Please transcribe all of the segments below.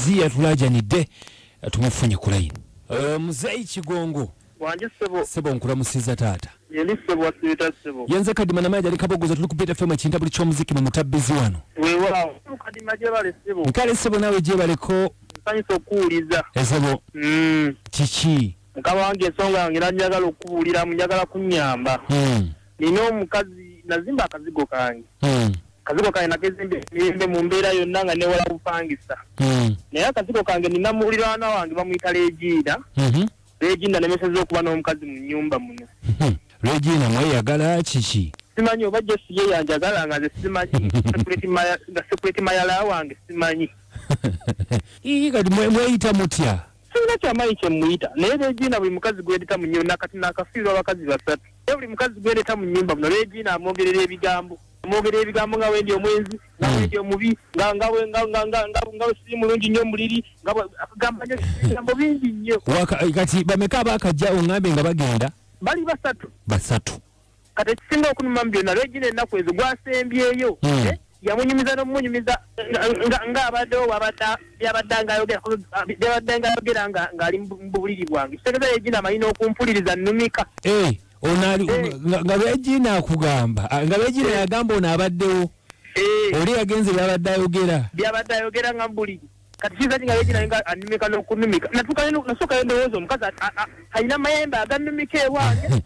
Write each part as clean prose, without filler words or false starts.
Mutabbizi yatulajanidde tumufunye ku layini. Muzeeyi Kigongo. Wanje ssebo. Ssebo nkulamusiza taata. Yeli ssebo wasiita ssebo. Yenze Kadima Namaja ali Kabogoza tuli ku Beat FM ekintabuli ky'omuziki mu Mutabbizi wano. Weewaawo. Kadima gyebale ssebo. Nkale ssebo naawe gyebaleko. Nsanyusa okuwuliza. Ssebo. Kiki? Mukama wange ensonga yange era njagala okubuuliramu, njagala kunnyamba. Nina omukazi, nazimba akazigo kange. Akazigo kange nakezimba emirembe mu mbeera yonna nga newala bupangisa. Naye akazigo kange nina muliraanwa wange bamuyita Regina. Regina nemesezza okuba n'omukazi mu nnyumba muno. Regina mweyagala kiki? Simanyi oba Jesse ye yanjagala nga nze simanyi. Nga security mayala wange simanyi. Ii kati mweyita mutya? Sirina kyamaanyi kye mmuyita. Naye Regina buli mukazi gw'endeta mu nnyumba nakati naakafiirwa abakazi basatu. Naye buli mukazi gw'endeta mu nnyumba muno Regina amwogerera ebigambo. Amwogerera ebigambo nga wendi omwenzi, nga wendi omubi, nga we siri mulungi nnyo muliri, nga agamba nnyo ebigambo bingi nnyo. Kati bameka abaakajja oŋŋambe nga bagenda? Bali basatu. Basatu. Kati ekisinga okunuma mu byonna Regina ennaku ezo gwasembyeyo. Yamunyumiza n'omunyumiza ng'abaddewo byabadde ng'ayogera ng'ali mu buliri bwange. Kitegeeza Regina amanyi n'okumpuliriza nnumika. Nga Regina akugamba, nga Regina yagamba ono abaddewo. Oli yagenze byabadde ayogera. Byabadde ayogera nga mu buliri. Kati kiyinza ki nga Regina nga annumika n'okunumika. Nasookayo ndowooza omukazi alina amayembe agannumika ewange.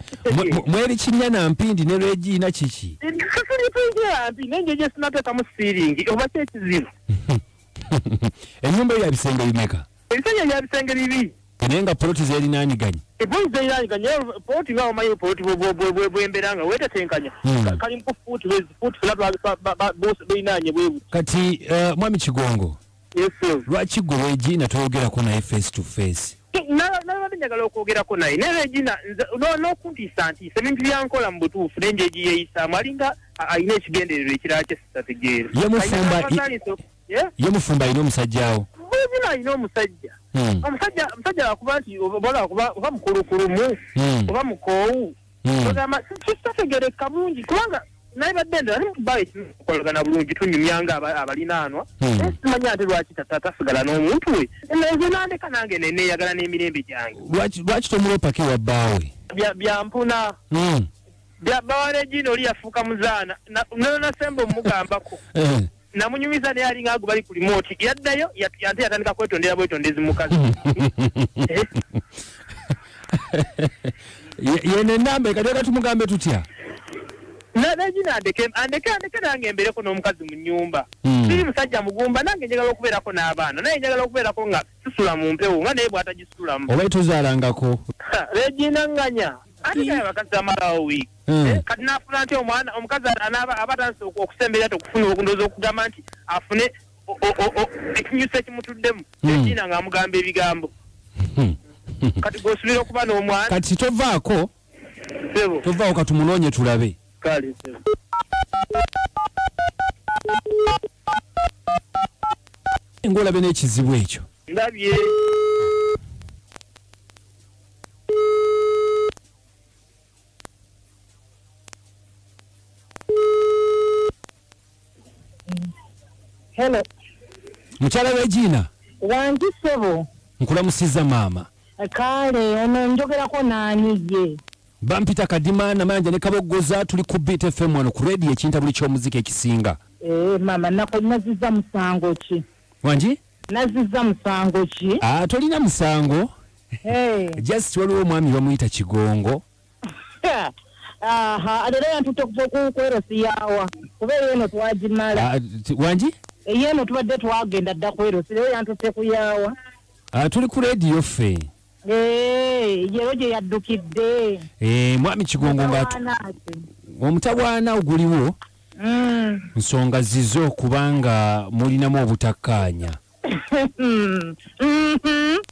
Mweri kinnya na mpindi ne Regina kiki? Tulinnya mpi naye nje sinateekamu siiringi oba ki ekizibu? Ennyumba ya bisenge bimeka? Ebisenge bya bisenge bibiri. Naye nga poloti zeerinaaniganye. Poloti zeerinaaniganye, poloti nga omanyi poloti bw'embeera nga weetetenkanya. Kali mu fuuti bwezi, fuuti fena beerinaanye bwe buti. Kati Mwami Kigongo. Yes, sir. Lwaki gwe Regina toyogerako naye face to face? Nabadde njagala okwogerako naye. Naye Regina n'okuntiisa ntiisa ebintu byankola mu butuufu naye nje giyeeyisaamu alinga alina ekigendererwa ekirala kye sitategeera. Ye mufumba alina omusajja awo? Regina alina omusajja. Omusajja lwakuba nti oba mukulukulumu oba mukoowu. Ogamba sitategeereka bulungi kubanga naye badde ndala naye tukolagana bulungi tunyumya nga abalinaanwa. Naye simanyi ate lwaki tasigala n'omuntu we. Nze nandeka nange neeyagala n'emirembe gyange. Lwaki tomuloopako ewa bbaawe? Byampuna. Bba wa Regina oli yafuuka muzaana. Nasemba omugambako. Namunyumiza naye alinga ago bali ku remote. Yaddayo ate yatandika kwetondera bwetondezi mukazi. Yene ennamba kati tumugambe tutya? Regina andeke nange mbeereko n'omukazi mu nnyumba. Siri musajja mugumba nange njagala okubeerako n'abaana. Naye njagala okubeerako nga sisula mu mpewo nga naye bw'atagisulamu. Oba tozaalangako? Regina nganya. Ate kale abakazi bamalawo wiiki. Kati n'afuna nti omwana omukazi anaaba aba atandise okusemberera okufuna okundowooza okugamba nti afune ekinyusi ekimutuddemu. Regina ng'amugamba ebigambo. Kati gw'osuubira okuba n'omwana. Kati tovaako? Tovaako katumunoonye tulabe. Kale ssebo. Ng'olabe n'ekizibu ekyo. Ndabye. Hello. Mukyala Regina. Wangi ssebo. Nkulamusizza maama. Kale ono njogerako naani ye? Bampita Kadima Namanja ne Kabogoza tuli ku Beat FM wano ku radio ekintabuli ky'omuziki ekisinga. Mama nazizza musango ki? Wangi? Nazizza musango ki? Tolina musango. Just waliwo omwami bamuyita Kigongo. Aha, leero yantutte okuva ku Erosi yaawa. Kuba eno twagimala. Wangi? Eno tubadde twagenda dda ku Erosi, leero yantutte ku yaawa. Tuli ku radio ffe. Yero gye yaddukidde. Mwami Kigongo nga omutawaana oguliwo nsonga zizo kubanga mulinamu obutakkaanya.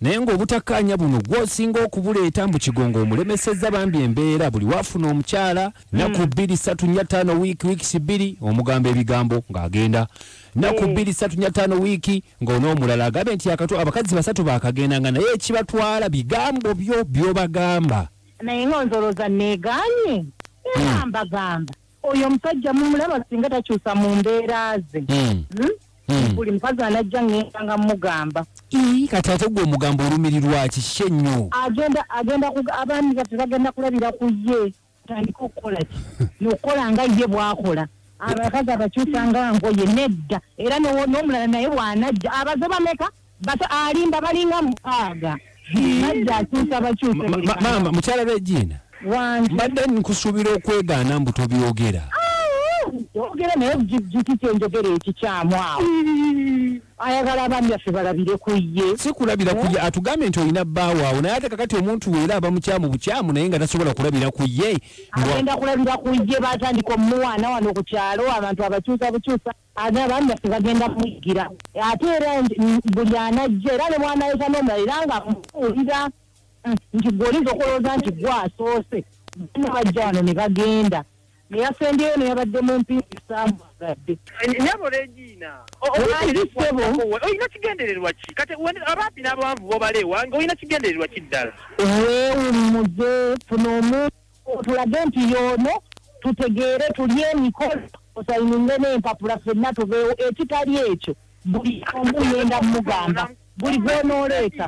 Naye ng'obutakkaanya buno gw'osinga okubuleeta mbu Kigongo omulemesezza bambi embeera buli waafuna omukyala nnaku 2 3 4 5 wiiki wiikisi 2 omugamba ebigambo ng'agenda. Nnaku 2 3 4 5 wiiki ng'onoomulala agambe nti abakazi basatu baakagendanga naye ekibatwala bigambo byo by'obagamba. Naye ng'onzolooza neegaanye era mbagamba oyo omusajja mumulaba singa takyusa mu mbeera ze. Buli mukazi anajja ngenda nga mugamba. Kati ate gwe omugambo olumirirwa kiki ennyo? Agenda abaami baffe bagenda kulabira ku ye. Tandika okukola ki? N'okukola nga ye bw'akola. Abakazi abakyusa nga ngoye nedda. Era n'omulala naye bw'anajja abaze bameka alimba balinga 6. Bajja akyusa bakyuse buli kantu. Maama mukyala Regina. Mbadde nkusuubira okwegaana mbu tobyogera. Oyogera naye kiki kyenjogera ekikyamu awo? Ayagala abaami baffe balabire ku ye. Si kulabira ku ye, atugambye nti olina bbaawo awo naye ate kakati omuntu era aba mukyamu bukyamu naye nga tasobola kulabira ku ye. Agenda kulabira ku ye, batandika omuwaana wano ku kyalo abantu abakyusa bukyusa ate abaami baffe bagenda kumuyigira. Ate era buli anajja era ne bw'anayita n'omulala era nga mubuulira nti gwe oyinza okulowooza nti gwe asoose. Bonna bajja wano ne bagenda. Neyasembyeyo neyabadde mu mpimbi saamwagadde. Nnyabo Regina, olina kigendererwa ki? Kati abampi n'abawanvu b'obala ewange olina kigendererwa ki ddala? Weewummuze, funa omuntu otulage nti y'ono, tutegeere tulye emikolo, osayininge n'empapula ffenna tubeewo. Ekitali ekyo buli omu ngenda mmugamba, buli gw'onooleeta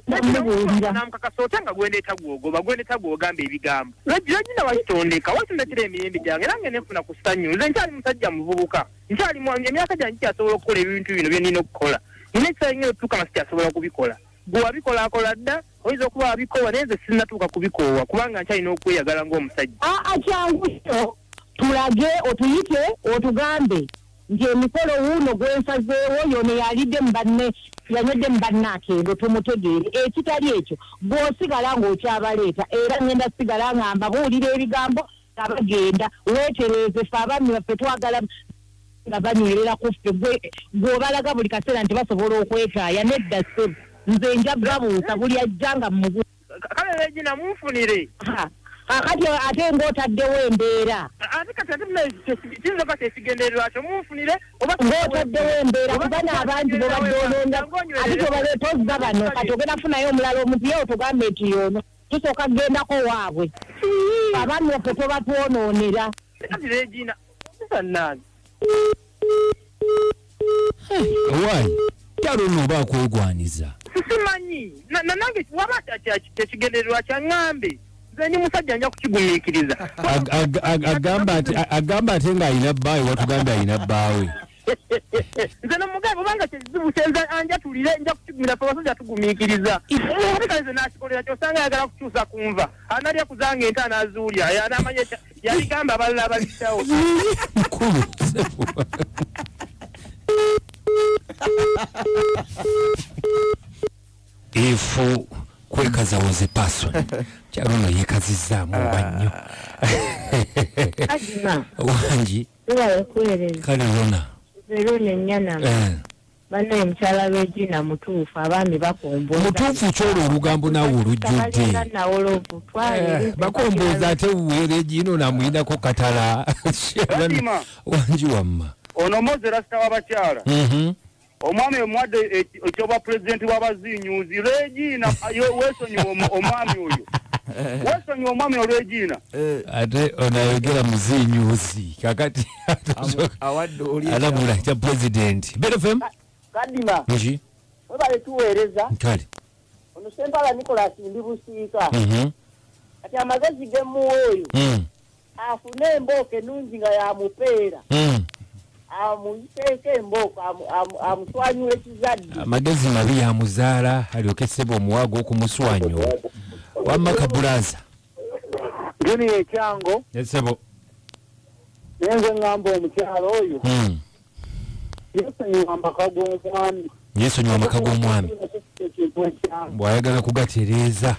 namubuulira. Namukakasa otya nga gwendeeta gwogoba, gwendeeta gwogamba ebigambo. Regina wakitondeka, wakitondekera emirembe gyange era nga nenfuna ku ssanyu. Nze nkyali musajja muvubuka, nkyali emyaka gyange gikyasobola okukola ebintu bino bye nnina okukola. Nina ekiseera nnyo otuuka nga sikyasobola kubikola. Gwe wabikolakola dda, oyinza okuba wabikoowa naye nze sinnatuuka kubikoowa kubanga nkyalina okweyagala ng'omusajja. Aa kyangu nnyo, tulage otuyite otugambe nti emikolo wuuno gwensazeewo yono yalidde mu banne yanywedde mu banne akendo tumutegeere. Ekitali ekyo bw'osigala ng'okyabaleeta era ngenda sigala nga mbabuulira ebigambo nga bagenda. Weetereeze ffe abaami baffe twagala nga banywerera ku ffe. Gw'obalaga buli kaseera nti basobola okwetaaya. Nedda ssebo, nze nja babuusa buli ajja nga mmugu. Kale Regina munfunire. Kakati ate ng'otaddewo embeera. Ate kati ate kiyinza okuba kyekigendererwa kyo munfunire oba ng'otaddewo embeera kuba n'abangi bobadde olonda ate tobaleeta ozza bano kati ogenda kufunayo omulala omupya otugambe nti y'ono tusooka kugendako waabwe. Abaami baffe tobatwonoonera. Kati Regina bannange. Owaayi kyalo nno oba akwegwaniza. Simanyi nange waba kyekigendererwa kyaŋŋambe. Nze ndi musajja nja kukigumiikiriza. Agamba ate ng'alina bbaawe, watugambye alina bbaawe. Nze nomugambe obanga kyekizibu kyenze anjatulire nja kukigumira ffe abasajja tugumiikiriza. Ate kale nze naakikolera ky'osanga ayagala kukyusa ku nva. Analya ku zange ente anaazuulya, anaamanya yaligamba abalala ababissawo. Mukulu. If kwekaza was a person, kyalo yekazizzaamu oba nnyo. Wangi. Kale Rona. Rona ennyana. Bannaye mukyala Regina mutuufu, abaami bakombooza. Mutuufu kyolwo olugambo naawe olujjudde. Bakombooza ate wuwe Regina onamuyinako katala. Wangi wamma. Ono Moze Rasta w'abakyala. Omwami omuwadde ekyobwa pulezidenti w'abazinyuuzi Regina weesonyiwe omwami oyo. Weesonyiwe omwami oyo Regina. Ate ono ayogera muzinyuuzi kakati alamula kya pulezidenti. Bell FM. Kadima. Nki? Webale tuweereza. Kale. Ono Ssempala Nicholas ndi Busiika. Kati amagezi ge mmuwa oyo. Afune embooko ennungi nga yamupeera. Amuyiteeko embooko amuswanyula ekizadde. Amagezi mabi yamuzaala alyoke ssebo omuwaago okumuswanyula. Wamma Kabulaza. Junior Ekyango. Ssebo. Naye nze ŋŋamba omukyala oyo. Yeesonyiwa amaka g'omwami. Yeesonyiwa amaka g'omwami. Bw'ayagala kugatereeza.